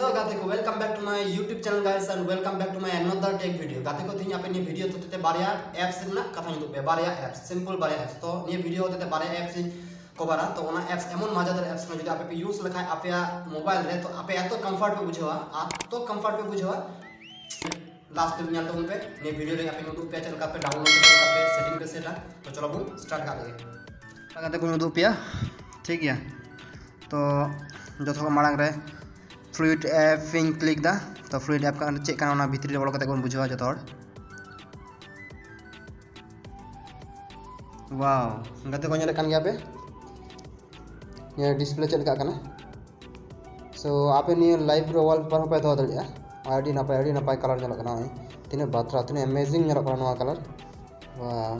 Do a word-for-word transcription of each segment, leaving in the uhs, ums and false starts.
Hello ᱜᱟᱛᱮ ᱠᱚ, welcome back to my YouTube channel guys and welcome back to my another tech video. ᱜᱟᱛᱮ ᱠᱚ, ᱛᱮᱦᱮᱧ ᱟᱯᱮ ᱱᱤᱭᱟᱹ ᱵᱷᱤᱰᱤᱭᱳ ᱦᱚᱛᱮᱛᱮ ᱵᱟᱨᱭᱟ ᱮᱯᱥ ᱨᱮᱱᱟᱜ ᱠᱟᱛᱷᱟᱧ ᱩᱫᱩᱜ ᱯᱮᱭᱟ, ᱵᱟᱨᱭᱟ ᱮᱯᱥ, ᱥᱤᱢᱯᱚᱞ ᱵᱟᱨᱭᱟ ᱮᱯᱥ᱾ ᱛᱚ ᱱᱤᱭᱟᱹ ᱵᱷᱤᱰᱤᱭᱳ ᱦᱚᱛᱮᱛᱮ ᱵᱟᱨᱭᱟ ᱮᱯᱥ ᱤᱧ ᱠᱚᱵᱷᱟᱨᱟ᱾ ᱛᱚ ᱚᱱᱟ ᱮᱯᱥ ᱮᱢᱚᱱ ᱢᱟᱡᱟᱫᱟᱨ ᱮᱯᱥ ᱠᱟᱱᱟ, ᱡᱩᱫᱤ ᱟᱯᱮ ᱯᱮ ᱤᱭᱩᱡᱽ ᱞᱮᱠᱷᱟᱡ ᱟᱯᱮᱭᱟᱜ ᱢᱳᱵᱟᱭᱤᱞ ᱨᱮ, ᱛᱚ ᱟᱯᱮ ᱮᱛᱚ ᱠᱚᱢᱯᱷᱚᱨᱴ ᱯᱮ ᱵᱩᱡᱷᱟᱹᱣᱟ, ᱮᱛᱚ ᱠᱚᱢᱯᱷᱚᱨᱴ ᱯᱮ ᱵᱩᱡᱷᱟᱹᱣᱟ᱾ ᱞᱟᱥᱴ ᱫᱷᱟᱹᱵᱤᱡ ᱧᱮᱞ ᱛᱟᱵᱚᱱ ᱯᱮ, ᱱᱤᱭᱟᱹ ᱵᱷᱤᱰᱤᱭᱳ ᱨᱮ ᱟᱯᱮᱧ ᱩᱫᱩᱜ ᱯᱮᱭᱟ ᱪᱮᱫ ᱞᱮᱠᱟ ᱯᱮ ᱰᱟᱣᱩᱱᱞᱳᱰ ᱠᱟᱛᱮ ᱪᱮᱫ ᱞᱮᱠᱟ ᱯᱮ ᱥᱮᱴᱤᱝ ᱯᱮ ᱥᱮᱴᱟ᱾ ᱛᱚ ᱪᱚᱞᱚ ᱵᱚᱱ ᱥᱴᱟᱨᱴ ᱠᱟᱜ ᱞᱮᱜᱮ᱾ ᱜᱟᱛᱮ ᱠᱚᱧ ᱩᱫᱩᱜ ᱯᱮᱭᱟ, ᱴᱷᱤᱠ ᱜᱮᱭᱟ᱾ ᱛᱚ ᱡᱚᱛᱚ ᱠᱷᱚᱱ ᱢᱟᱲᱟᱝ ᱨᱮ ᱯᱷᱞᱩᱭᱤᱰ ᱮᱯ ᱤᱧ ᱠᱞᱤᱠ ᱫᱟ᱾ ᱛᱚ ᱯᱷᱞᱩᱭᱤᱰ ᱮᱯ ᱠᱟᱱᱟ ᱪᱮᱫ ᱠᱟᱱᱟ, ᱚᱱᱟ ᱵᱷᱤᱛᱨᱤ ᱨᱮ ᱵᱚᱞᱚ ᱠᱟᱛᱮ ᱵᱚᱱ ᱵᱩᱡᱷᱟᱹᱣᱟ ᱡᱚᱛᱚ ᱦᱚᱲ᱾ ᱣᱟᱣ, ᱜᱟᱛᱮ ᱠᱚ ᱧᱮᱞᱮᱫ ᱠᱟᱱ ᱜᱮᱭᱟ ᱯᱮ ᱱᱤᱭᱟᱹ ᱰᱤᱥᱯᱞᱮ ᱪᱮᱫ ᱞᱮᱠᱟ ᱠᱟᱱᱟ᱾ ᱥᱳ ᱟᱯᱮ ᱱᱤᱭᱟᱹ ᱞᱟᱭᱤᱵᱷ ᱨᱮ ᱣᱟᱞᱯᱮᱯᱟᱨ ᱦᱚᱸᱯᱮ ᱫᱚᱦᱚ ᱫᱟᱲᱮᱭᱟᱜᱼᱟ᱾ ᱟᱹᱰᱤ ᱱᱟᱯᱟᱭ, ᱟᱹᱰᱤ ᱱᱟᱯᱟᱭ ᱠᱟᱞᱟᱨ ᱧᱮᱞᱚᱜ ᱠᱟᱱᱟ᱾ ᱱᱚᱜᱼᱚᱭ ᱛᱤᱱᱟᱹᱜ ᱵᱟᱛᱨᱟᱣ, ᱛᱤᱱᱟᱹᱜ ᱮᱢᱮᱡᱤᱝ ᱧᱮᱞᱚᱜ ᱠᱟᱱᱟ ᱱᱚᱣᱟ ᱠᱟᱞᱟᱨ᱾ ᱣᱟᱣ,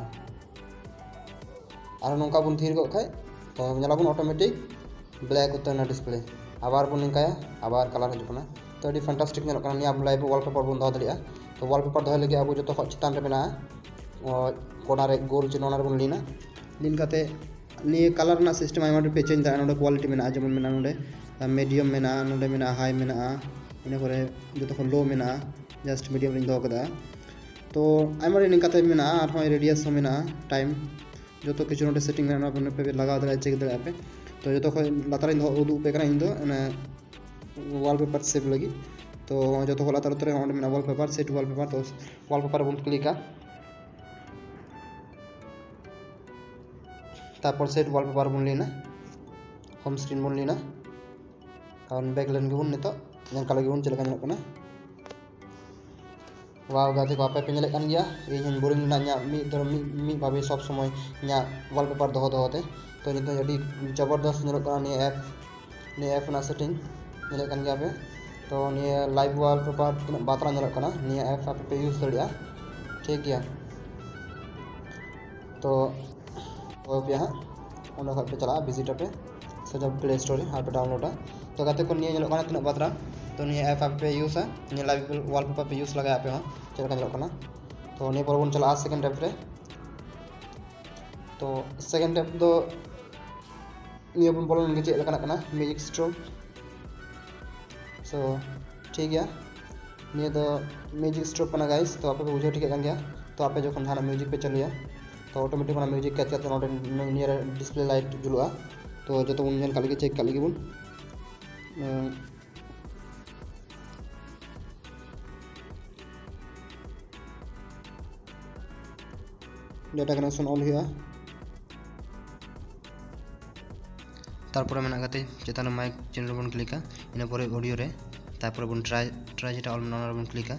ᱟᱨ ᱱᱚᱝᱠᱟ ᱵᱚᱱ ᱛᱷᱤᱨ ᱜᱚᱫ ᱠᱷᱟᱡ ᱛᱚ ᱧᱮᱞᱟᱵᱚᱱ ᱚᱴᱳᱢᱮᱴᱤᱠ ᱵᱞᱮᱠ ᱩᱛᱟᱹᱨ ᱮᱱᱟ ᱰᱤᱥᱯᱞᱮ᱾ ᱟᱵᱟᱨ ᱵᱚᱱ ᱱᱤᱝᱠᱟᱭᱟ, ᱟᱵᱟᱨ ᱠᱟᱞᱟᱨ ᱦᱤᱡᱩᱜ ᱠᱟᱱᱟ᱾ ᱛᱚ ᱟᱹᱰᱤ ᱯᱷᱟᱱᱴᱟᱥᱴᱤᱠ ᱧᱮᱞᱚᱜ ᱠᱟᱱᱟ᱾ ᱱᱤᱭᱟᱹ ᱟᱵᱚ ᱞᱟᱭᱤᱵᱷ ᱣᱟᱞᱯᱮᱯᱟᱨ ᱵᱚᱱ ᱫᱚᱦᱚ ᱫᱟᱲᱮᱭᱟᱜᱼᱟ᱾ ᱛᱚ ᱣᱟᱞᱯᱮᱯᱟᱨ ᱫᱚᱦᱚᱭ ᱞᱟᱹᱜᱤᱫ ᱟᱵᱚ ᱡᱚᱛᱚ ᱠᱷᱚᱱ ᱪᱮᱛᱟᱱ ᱨᱮ ᱢᱮᱱᱟᱜᱼᱟ, ᱚ, ᱠᱚᱨᱱᱟᱨ ᱨᱮ ᱜᱳᱞ ᱪᱤᱱᱦᱟᱹ, ᱚᱱᱟ ᱨᱮᱵᱚᱱ ᱞᱤᱱᱟ᱾ ᱞᱤᱱ ᱠᱟᱛᱮ ᱱᱤᱭᱟᱹ ᱠᱟᱞᱟᱨ ᱨᱮᱱᱟᱜ ᱥᱤᱥᱴᱮᱢ ᱟᱭᱢᱟ ᱰᱷᱮᱨ ᱯᱮ ᱪᱮᱧᱡᱽ ᱫᱟᱲᱮᱭᱟᱜᱼᱟ᱾ ᱱᱚᱰᱮ ᱠᱳᱣᱟᱞᱤᱴᱤ ᱢᱮᱱᱟᱜᱼᱟ, ᱡᱮᱢᱚᱱ ᱢᱮᱱᱟᱜᱼᱟ ᱱᱚᱰᱮ ᱢᱤᱰᱤᱭᱟᱢ ᱢᱮᱱᱟᱜᱼᱟ, ᱱᱚᱰᱮ ᱢᱮᱱᱟᱜᱼᱟ ᱦᱟᱭ ᱢᱮᱱᱟᱜᱼᱟ, ᱤᱱᱟᱹ ᱯᱚᱨᱮ ᱡᱚᱛᱚ ᱠᱷᱚᱱ ᱞᱳ ᱢᱮᱱᱟᱜᱼᱟ, ᱡᱟᱥᱴ ᱢᱤᱰᱤᱭᱟᱢ ᱨᱤᱧ ᱫᱚᱦᱚ ᱠᱟᱫᱟ᱾ ᱛᱚ ᱟᱭᱢᱟ ᱰᱷᱮᱨ ᱱᱤᱝᱠᱟᱛᱮ ᱢᱮᱱᱟᱜᱼᱟ, ᱟᱨᱦᱚᱸ ᱨᱮᱰᱤᱭᱟᱥ ᱦᱚᱸ ᱢᱮᱱᱟᱜᱼᱟ, ᱴᱟᱭᱤᱢ, ᱡᱚᱛᱚ ᱠᱤᱪᱷᱩ ᱱᱚᱰᱮ ᱥᱮᱴᱤᱝ ᱢᱮᱱᱟᱜᱼᱟ, ᱚᱱᱟ ᱯᱮ ᱞᱟᱜᱟᱣ ᱫᱟᱲᱮᱭᱟᱜᱼᱟ, ᱪᱮᱠ ᱫᱟᱲᱮᱭᱟᱜᱼᱟ ᱯᱮ᱾ ᱛᱚ ᱡᱚᱛᱚ ᱠᱷᱚᱱ ᱞᱟᱛᱟᱨ ᱨᱤᱧ ᱫᱚᱦᱚ ᱩᱫᱩᱜ ᱯᱮ ᱠᱟᱱᱟ ᱤᱧ ᱫᱚ ᱚᱱᱟ ᱣᱟᱞᱯᱮᱯᱟᱨ ᱥᱮᱵᱷ ᱞᱟᱹᱜᱤᱫ᱾ ᱛᱚ ᱡᱚᱛᱚ ᱠᱷᱚᱱ ᱞᱟᱛᱟᱨ ᱩᱛᱟᱹᱨ ᱨᱮ ᱚᱸᱰᱮ ᱢᱮᱱᱟᱜᱼᱟ ᱣᱟᱞᱯᱮᱯᱟᱨ, ᱥᱮᱴ ᱣᱟᱞᱯᱮᱯᱟᱨ᱾ ᱛᱚ ᱣᱟᱞᱯᱮᱯᱟᱨ ᱵᱚᱱ ᱠᱞᱤᱠᱟ, ᱛᱟᱨᱯᱚᱨ ᱥᱮᱴ ᱣᱟᱞᱯᱮᱯᱟᱨ ᱵᱚᱱ ᱞᱤᱱᱟ, ᱦᱳᱢ ᱥᱠᱨᱤᱱ ᱵᱚᱱ ᱞᱤᱱᱟ᱾ ᱠᱟᱨᱚᱱ ᱵᱮᱠ ᱞᱮᱱ ᱜᱮᱵᱚᱱ ᱱᱤᱛᱚᱜ, ᱧᱮᱞ ᱠᱟᱜ ᱞᱮᱜᱮ ᱵᱚᱱ ᱪᱮᱫ ᱞᱮᱠᱟ ᱧᱮᱞᱚᱜ ᱠᱟᱱᱟ᱾ ᱣᱟᱣ ᱜᱟᱛᱮ ᱠᱚ, ᱟᱯᱮ ᱯᱮ ᱧᱮᱞᱮᱫ ᱠᱟᱱ ᱜᱮᱭᱟ, ᱤᱧ ᱦᱚᱸᱧ ᱵᱳᱨᱤᱝ ᱞᱮᱱᱟ ᱤᱧᱟᱹᱜ ᱢᱤᱫ ᱫᱷᱚᱨᱚᱱ ᱢᱤᱫ, ᱢᱤᱫ ᱵᱷᱟᱵᱮ ᱥᱚᱵ ᱥᱚᱢᱚᱭ ᱤᱧᱟᱹᱜ ᱣᱟᱞᱯᱮᱯᱟᱨ ᱫᱚᱦᱚ ᱫᱚᱦᱚ ᱛᱮ᱾ ᱛᱚ ᱱᱤᱛᱚᱜ ᱟᱹᱰᱤ ᱡᱚᱵᱚᱨᱫᱚᱥ ᱧᱮᱞᱚᱜ ᱠᱟᱱᱟ ᱱᱤᱭᱟᱹ ᱮᱯ, ᱱᱤᱭᱟᱹ ᱮᱯ ᱨᱮᱱᱟᱜ ᱥᱮᱴᱤᱝ ᱧᱮᱞᱮᱫ ᱠᱟᱱ ᱜᱮᱭᱟ ᱯᱮ᱾ ᱛᱚ ᱱᱤᱭᱟᱹ ᱞᱟᱭᱤᱵᱷ ᱣᱟᱞᱯᱮᱯᱟᱨ ᱛᱤᱱᱟᱹᱜ ᱵᱟᱛᱨᱟ ᱧᱮᱞᱚᱜ ᱠᱟᱱᱟ, ᱱᱤᱭᱟᱹ ᱮᱯ ᱟᱯᱮ ᱯᱮ ᱤᱭᱩᱡᱽ ᱫᱟᱲᱮᱭᱟᱜᱼᱟ, ᱴᱷᱤᱠ ᱜᱮᱭᱟ᱾ ᱛᱚ ᱚᱠᱚᱭ ᱯᱮ ᱦᱟᱸᱜ, ᱚᱸᱰᱮ ᱠᱷᱚᱡ ᱯᱮ ᱪᱟᱞᱟᱜᱼᱟ, ᱵᱷᱤᱡᱤᱴ ᱟᱯᱮ ᱥᱮ ᱡᱟᱦᱟᱸ ᱯᱞᱮ ᱥᱴᱳᱨ ᱨᱮ ᱟᱨ ᱯᱮ ᱰᱟᱣᱩᱱᱞᱳᱰᱟ᱾ ᱛᱚ ᱜᱟᱛᱮ ᱠᱚ, ᱱᱤᱭᱟᱹ ᱧᱮᱞᱚᱜ ᱠᱟᱱᱟ ᱛᱤᱱᱟᱹᱜ ᱵᱟᱛᱨᱟ᱾ ᱛᱚ ᱱᱤᱭᱟᱹ ᱮᱯ ᱟᱯᱮ ᱯᱮ ᱤᱭᱩᱡᱟ, ᱱᱤᱭᱟᱹ ᱞᱟᱭᱤᱵᱷ ᱣᱟᱞᱯᱮᱯᱟᱨ ᱯᱮ ᱤᱭᱩᱡᱽ ᱞᱟᱜᱟᱭᱟ ᱟᱯᱮ ᱦᱚᱸ, ᱪᱮᱫ ᱞᱮᱠᱟ ᱧᱮᱞᱚᱜ ᱠᱟᱱᱟ᱾ ᱛᱚ ᱱᱤᱭᱟᱹ ᱯᱚᱨ ᱵᱚᱱ ᱪᱟᱞᱟᱜᱼᱟ ᱥᱮᱠᱮᱱᱰ ᱮᱯ ᱨᱮ᱾ ᱛᱚ ᱥᱮᱠᱮᱱᱰ ᱮᱯ ᱫᱚ ᱱᱤᱭᱟᱹ ᱵᱚᱱ ᱵᱚᱞᱚ ᱞᱮᱱ ᱜᱮ ᱪᱮᱫ ᱞᱮᱠᱟᱱᱟᱜ ᱠᱟᱱᱟ, ᱢᱤᱭᱩᱡᱤᱠ ᱥᱴᱳᱨ᱾ ᱛᱚ ᱴᱷᱤᱠ ᱜᱮᱭᱟ, ᱱᱤᱭᱟᱹ ᱫᱚ ᱢᱤᱭᱩᱡᱤᱠ ᱥᱴᱳᱨ ᱠᱟᱱᱟ ᱜᱟᱭᱤᱥ᱾ ᱛᱚ ᱟᱯᱮ ᱯᱮ ᱵᱩᱡᱷᱟᱹᱣ ᱴᱷᱤᱠᱟᱜ ᱠᱟᱱ ᱜᱮᱭᱟ᱾ ᱛᱚ ᱟᱯᱮ ᱡᱚᱠᱷᱚᱱ ᱡᱟᱦᱟᱱᱟᱜ ᱢᱤᱭᱩᱡᱤᱠ ᱯᱮ ᱪᱟᱹᱞᱩᱭᱟ, ᱛᱚ ᱚᱴᱳᱢᱮᱴᱤᱠ ᱚᱱᱟ ᱢᱤᱭᱩᱡᱤᱠ ᱠᱟᱡᱽ ᱠᱟᱛᱮ ᱱᱚᱰᱮ ᱱᱤᱭᱟᱹ ᱨᱮ ᱰᱤᱥᱯᱞᱮ ᱞᱟᱭᱤᱴ ᱡᱩᱞᱩᱜᱼᱟ᱾ ᱛᱚ ᱡᱚᱛᱚ ᱵᱚᱱ ᱧᱮᱞ ᱠᱟᱜ ᱞᱮᱜᱮ, ᱪᱮᱠ ᱠᱟᱜ ᱞᱮᱜᱮ ᱵᱚᱱ᱾ ᱮᱸ, ᱰᱟᱴᱟ ᱠᱟᱱᱮᱠᱥᱚᱱ ᱚᱱ ᱦᱩᱭᱩᱜᱼᱟ᱾ ᱛᱟᱨᱯᱚᱨᱮ ᱢᱮᱱᱟᱜ ᱠᱟᱛᱮ ᱪᱮᱛᱟᱱ ᱨᱮ ᱢᱟᱭᱤᱠ ᱪᱮᱱᱮᱞ ᱨᱮᱵᱚᱱ ᱠᱞᱤᱠᱟ, ᱤᱱᱟᱹ ᱯᱚᱨᱮ ᱚᱰᱤᱭᱳ ᱨᱮ, ᱛᱟᱨᱯᱚᱨᱮ ᱵᱚᱱ ᱴᱨᱟᱭ, ᱴᱨᱟᱭ ᱡᱮᱴᱟ ᱚᱞ ᱢᱮᱱᱟᱜᱼᱟ, ᱚᱱᱟ ᱨᱮᱵᱚᱱ ᱠᱞᱤᱠᱟ᱾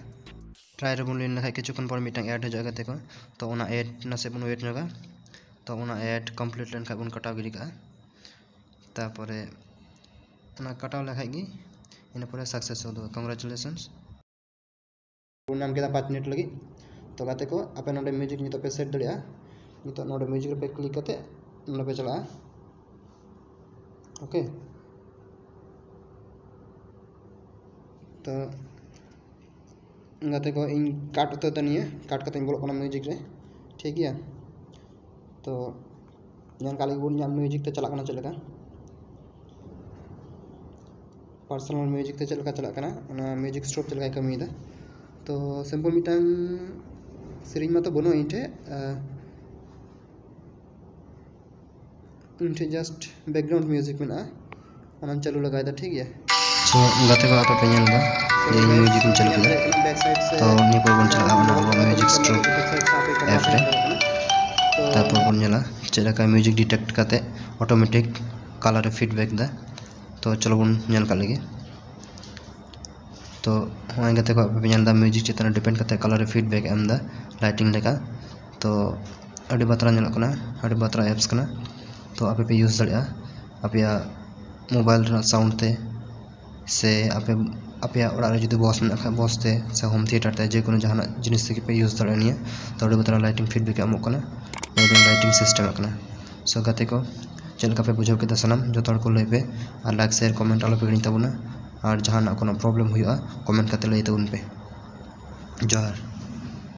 ᱴᱨᱟᱭ ᱨᱮᱵᱚᱱ ᱞᱟᱹᱭ ᱞᱮᱠᱷᱟᱱ ᱠᱤᱪᱷᱩ ᱠᱷᱚᱱ ᱯᱚᱨ ᱢᱤᱫᱴᱟᱝ ᱮᱰ ᱦᱤᱡᱩᱜᱼᱟ ᱜᱟᱛᱮ ᱠᱚ, ᱛᱚ ᱚᱱᱟ ᱮᱰ ᱱᱟᱥᱮ ᱵᱚᱱ ᱣᱮᱴ ᱧᱚᱜᱟ᱾ ᱛᱚ ᱚᱱᱟ ᱮᱰ ᱠᱚᱢᱯᱞᱤᱴ ᱞᱮᱱᱠᱷᱟᱱ ᱵᱚᱱ ᱠᱟᱴᱟᱣ ᱜᱤᱰᱤ ᱠᱟᱜᱼᱟ᱾ ᱛᱟᱨᱯᱚᱨᱮ ᱚᱱᱟ ᱠᱟᱴᱟᱣ ᱞᱮᱠᱷᱟᱡ ᱜᱮ ᱤᱱᱟᱹ ᱯᱚᱨᱮ ᱥᱟᱠᱥᱮᱥ ᱩᱫᱩᱜᱼᱟ᱾ ᱠᱚᱝᱜᱨᱟᱪᱩᱞᱮᱥᱚᱱᱥ᱾ ᱵᱚᱱ ᱧᱟᱢ ᱠᱮᱫᱟ ᱯᱟᱸᱪ ᱢᱤᱱᱤᱴ ᱞᱟᱹᱜᱤᱫ᱾ ᱛᱚ ᱜᱟᱛᱮ ᱠᱚ, ᱟᱯᱮ ᱱᱚᱰᱮ ᱢᱤᱭᱩᱡᱤᱠ ᱱᱤᱛᱚᱜ ᱯᱮ ᱥᱮᱴ ᱫᱟᱲᱮᱭᱟᱜᱼᱟ᱾ ᱱᱤᱛᱚᱜ ᱱᱚᱰᱮ ᱢᱤᱭᱩᱡᱤᱠ ᱨᱮᱯᱮ ᱠᱞᱤᱠ ᱠᱟᱛᱮ ᱱᱚᱰᱮ ᱯᱮ ᱪᱟᱞᱟᱜᱼᱟ᱾ ᱳᱠᱮ, ᱛᱚ ᱜᱟᱛᱮ ᱠᱚ, ᱤᱧ ᱠᱟᱴ ᱩᱛᱟᱹᱨ ᱫᱟ ᱱᱤᱭᱟᱹ, ᱠᱟᱴ ᱠᱟᱛᱮᱧ ᱵᱚᱞᱚᱜ ᱠᱟᱱᱟ ᱢᱤᱭᱩᱡᱤᱠ ᱨᱮ, ᱴᱷᱤᱠ ᱜᱮᱭᱟ᱾ ᱛᱚ ᱧᱮᱞ ᱠᱟᱜ ᱞᱮᱜᱮ ᱵᱚᱱ ᱤᱧᱟᱹᱜ ᱢᱤᱭᱩᱡᱤᱠ ᱛᱮ ᱪᱟᱞᱟᱜ ᱠᱟᱱᱟ ᱪᱮᱫ ᱞᱮᱠᱟ, ᱯᱟᱨᱥᱚᱱᱟᱞ ᱢᱤᱭᱩᱡᱤᱠ ᱛᱮ ᱪᱮᱫ ᱞᱮᱠᱟ ᱪᱟᱞᱟᱜ ᱠᱟᱱᱟ, ᱚᱱᱟ ᱢᱤᱭᱩᱡᱤᱠ ᱥᱴᱳᱨ ᱪᱮᱫ ᱞᱮᱠᱟᱭ ᱠᱟᱹᱢᱤᱭᱮᱫᱟ᱾ ᱛᱚ ᱥᱤᱢᱯᱚᱞ ᱢᱤᱫᱴᱟᱝ ᱥᱮᱨᱮᱧ ᱢᱟᱛᱚ ᱵᱟᱹᱱᱩᱜᱼᱟ ᱤᱧ ᱴᱷᱮᱡ, ᱟᱨ ᱤᱧ ᱴᱷᱮᱡ ᱡᱟᱥᱴ ᱵᱮᱠᱜᱨᱟᱣᱩᱱᱰ ᱢᱤᱭᱩᱡᱤᱠ ᱢᱮᱱᱟᱜᱼᱟ, ᱚᱱᱟᱧ ᱪᱟᱹᱞᱩ ᱞᱟᱜᱟᱭᱮᱫᱟ, ᱴᱷᱤᱠ ᱜᱮᱭᱟ᱾ ᱛᱚ ᱜᱟᱛᱮ ᱠᱚ, ᱟᱯᱮ ᱯᱮ ᱧᱮᱞ ᱮᱫᱟ ᱡᱮ ᱤᱧ ᱢᱤᱭᱩᱡᱤᱠ ᱤᱧ ᱪᱟᱹᱞᱩ ᱠᱮᱫᱟ᱾ ᱛᱚ ᱱᱤᱭᱟᱹ ᱯᱚᱨ ᱵᱚᱱ ᱪᱟᱞᱟᱜᱼᱟ ᱚᱱᱟ ᱟᱵᱚᱣᱟᱜ ᱢᱤᱭᱩᱡᱤᱠ ᱥᱴᱳᱨ ᱮᱯ ᱨᱮ᱾ ᱛᱟᱨᱯᱚᱨ ᱵᱚᱱ ᱧᱮᱞᱟ ᱪᱮᱫ ᱞᱮᱠᱟ ᱢᱤᱭᱩᱡᱤᱠ ᱰᱤᱴᱮᱠᱴ ᱠᱟᱛᱮ ᱚᱴᱳᱢᱮᱴᱤᱠ ᱠᱟᱞᱟᱨ ᱮ ᱯᱷᱤᱰᱵᱮᱠ ᱮᱫᱟ᱾ ᱛᱚ ᱪᱚᱞᱚ ᱵᱚᱱ ᱧᱮᱞ ᱠᱟᱜ ᱞᱮᱜᱮ᱾ ᱛᱚ ᱦᱚᱸᱜᱼᱚᱭ ᱜᱟᱛᱮ ᱠᱚ, ᱟᱯᱮ ᱯᱮ ᱧᱮᱞ ᱮᱫᱟ ᱢᱤᱭᱩᱡᱤᱠ ᱪᱮᱛᱟᱱ ᱨᱮ ᱰᱤᱯᱮᱱᱰ ᱠᱟᱛᱮ ᱠᱟᱞᱟᱨ ᱮ ᱯᱷᱤᱰᱵᱮᱠ ᱮᱢ ᱮᱫᱟ ᱞᱟᱭᱴᱤᱝ ᱞᱮᱠᱟ᱾ ᱛᱚ ᱟᱹᱰᱤ ᱵᱟᱛᱨᱟᱣ ᱧᱮᱞᱚᱜ ᱠᱟᱱᱟ, ᱟᱹᱰᱤ ᱵᱟᱛᱨᱟᱣ ᱮᱯᱥ ᱠᱟᱱᱟ᱾ ᱛᱚ ᱟᱯᱮ ᱯᱮ ᱤᱭᱩᱡᱽ ᱫᱟᱲᱮᱭᱟᱜᱼᱟ ᱟᱯᱮᱭᱟᱜ ᱢᱳᱵᱟᱭᱤᱞ ᱨᱮᱱᱟᱜ ᱥᱟᱣᱩᱱᱰ ᱛᱮ, ᱥᱮ ᱟᱯᱮ, ᱟᱯᱮᱭᱟᱜ ᱚᱲᱟᱜ ᱨᱮ ᱡᱩᱫᱤ ᱵᱚᱠᱥ ᱢᱮᱱᱟᱜ ᱠᱷᱟᱱ ᱵᱚᱠᱥ ᱛᱮ, ᱥᱮ ᱦᱳᱢ ᱛᱷᱤᱭᱮᱴᱟᱨ ᱛᱮ, ᱡᱮᱠᱳᱱᱳ ᱡᱟᱦᱟᱱᱟᱜ ᱡᱤᱱᱤᱥ ᱛᱮᱜᱮ ᱯᱮ ᱤᱭᱩᱡᱽ ᱫᱟᱲᱮᱭᱟᱜᱼᱟ ᱱᱤᱭᱟᱹ᱾ ᱛᱚ ᱟᱹᱰᱤ ᱵᱟᱛᱨᱟᱣ ᱞᱟᱭᱴᱤᱝ ᱯᱷᱤᱰᱵᱮᱠ ᱮ ᱮᱢᱚᱜ ᱠᱟᱱᱟ, ᱱᱤᱭᱟᱹ ᱫᱚ ᱞᱟᱭᱴᱤᱝ ᱥᱤᱥᱴᱮᱢ ᱠᱟᱱᱟ᱾ ᱥᱳ ᱜᱟᱛᱮ ᱠᱚ, ᱪᱮᱫ ᱞᱮᱠᱟ ᱯᱮ ᱵᱩᱡᱷᱟᱹᱣ ᱠᱮᱫᱟ ᱥᱟᱱᱟᱢ, ᱡᱚᱛᱚ ᱦᱚᱲ ᱠᱚ ᱞᱟᱹᱭ ᱯᱮ, ᱟᱨ ᱞᱟᱭᱤᱠ, ᱥᱮᱭᱟᱨ, ᱠᱚᱢᱮᱱᱴ ᱟᱞᱚ ᱯᱮ ᱦᱤᱲᱤᱧ ᱛᱟᱵᱚᱱᱟ, ᱟᱨ ᱡᱟᱦᱟᱱᱟᱜ ᱠᱳᱱᱳ ᱯᱨᱚᱵᱞᱮᱢ ᱦᱩᱭᱩᱜᱼᱟ ᱠᱚᱢᱮᱱᱴ ᱠᱟᱛᱮ ᱞᱟᱹᱭ ᱛᱟᱵᱚᱱ ᱯᱮ᱾ ᱡᱚᱦᱟᱨ᱾